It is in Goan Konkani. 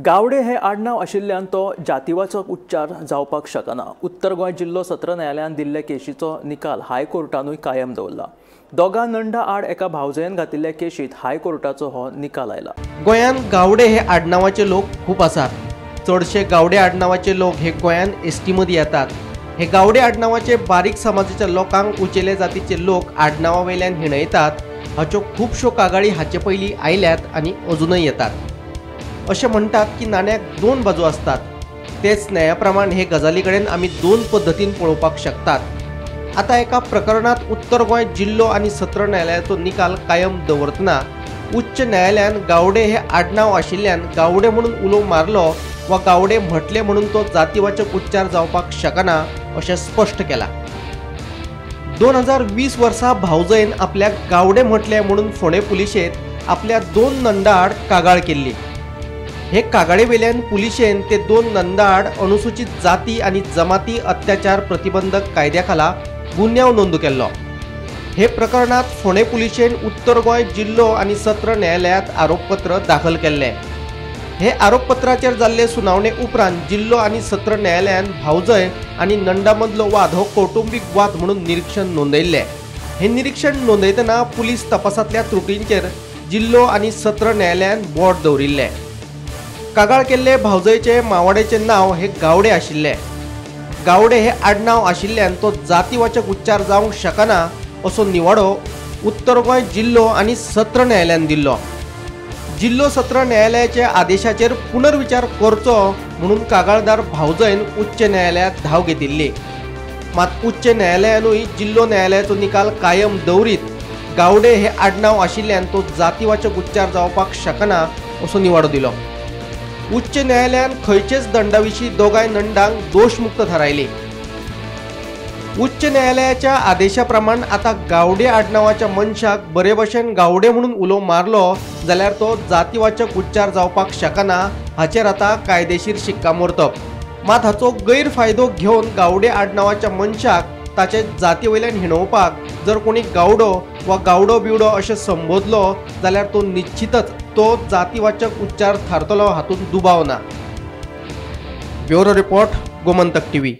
गावडे हे आडनांव आशिल्ल्यान तो जातीवाचक उच्चार जावपाक शकना। उत्तर गोंय जिल्लो सत्र न्यायालयान दिल्ले केशीचो निकाल हायकोर्टानूय कायम दवरला। दोगां नंडा आड एका भावजयेन घातिल्ल्या केशीत हायकोर्टाचो हो निकाल आयला। गोंयांत गावडे हे आडनांवाचे लोक खूब आसात। चडशे गावडे आडनांवाचे लोक हे गोंयांत एसटी मदीं येतात। हे गावडे आडनांवाचे बारीक समाजाच्या लोकांक उचेले जातीचे लोक आडनांवा वयल्यान हिणयतात हाच्यो खुबश्यो कागाळी हाचे पयलीं आयल्यात आनी अजुनय येतात। अशें म्हणटात की नाण्याक दोन बाजू आसतात, तेच न्याया प्रमाण हे गजाली कडेन आमी दोन पद्दतीन पळोवपाक शकतात। आतां एका प्रकरणांत उत्तर गोंय जिल्लो आनी सत्र न्यायालयाचो निकाल कायम दवरतना उच्च न्यायालयान गावडे हे आडनांव आशिल्ल्यान गावडे म्हणून उलो मारलो वा गावडे म्हटले म्हणून तो जातीवाचक उच्चार जावपाक शकना अशें स्पश्ट केलां। 2020 वर्सा भावजयेन आपल्याक गावडे म्हटले म्हणून फोंडें पुलिशेंत आपल्या दोन नंदा आड कागाळ केल्ली। हे कागाळे वयल्यान पुलिशेन ते दोन नंदा आड अनुसूचित जाती आनी जमाती अत्याचार प्रतिबंधक कायद्या खाला गुन्यांव नोंद केल्लो। हे प्रकरणांत फोंडें पुलिशेन उत्तर गोंय जिल्लो आनी सत्र न्यायालयांत आरोपपत्र दाखल केल्लें। हे आरोपपत्राचेर जाल्ले सुनावणे उपरांत जिल्लो आनी सत्र न्यायालयान भावजय आनी नंडा मदलो वाद हो कौटुंबीक वाद म्हणून निरीक्षण नोंदयल्लें। हे निरीक्षण नोंदयतना पुलीस तपासांतल्या त्रुटींचेर जिल्लो आनी सत्र न्यायालयान बोट दवरिल्लें। कागाळ केल्ले भावजयचे मावाडेचें नांव हे गावडे आशिल्लें। गावडे हे आडनांव आशिल्ल्यान तो जातीवाचक उच्चार जावंक शकना असो निवाडो उत्तर गोंय जिल्लो आनी सत्र न्यायालयान दिल्लो। जिल्लो सत्र न्यायालयाच्या आदेशाचेर पुनर्विचार करचो म्हणून कागाळदार भावजयन उच्च न्यायालयांत धांव घेतिल्ली। मात उच्च न्यायालयानूय जिल्लो न्यायालयाचो निकाल कायम दवरीत गावडे हे आडनांव आशिल्ल्यान तो जातीवाचक उच्चार जावपाक शकना असो निवाडो दिलो। उच्च न्यायालयान खंयचेच दंडा विशीं दोगांय नंडांक दोशमुक्त थारायली। उच्च न्यायालयाच्या आदेशा प्रमाण आतां गावडे आडनांवाच्या मनशाक बरे भशेन गावडे म्हणून उलो मारलो जाल्यार तो जातीवाचक उच्चार जावपाक शकना हाचेर आतां कायदेशीर शिक्कामोर्तब। मात हाचो गैरफायदो घेवन गावडे आडनांवाच्या मनशाक ताचे जाती वयल्यान हिणोवपाक जर कोणी गावडो वा गावडो बिवडो अशें संबोधलो जाल्यार तो निश्चितच तो जातीवाचक उच्चार थारतलो हातूंत दुबाव ना। Bureau report, Gomantak TV.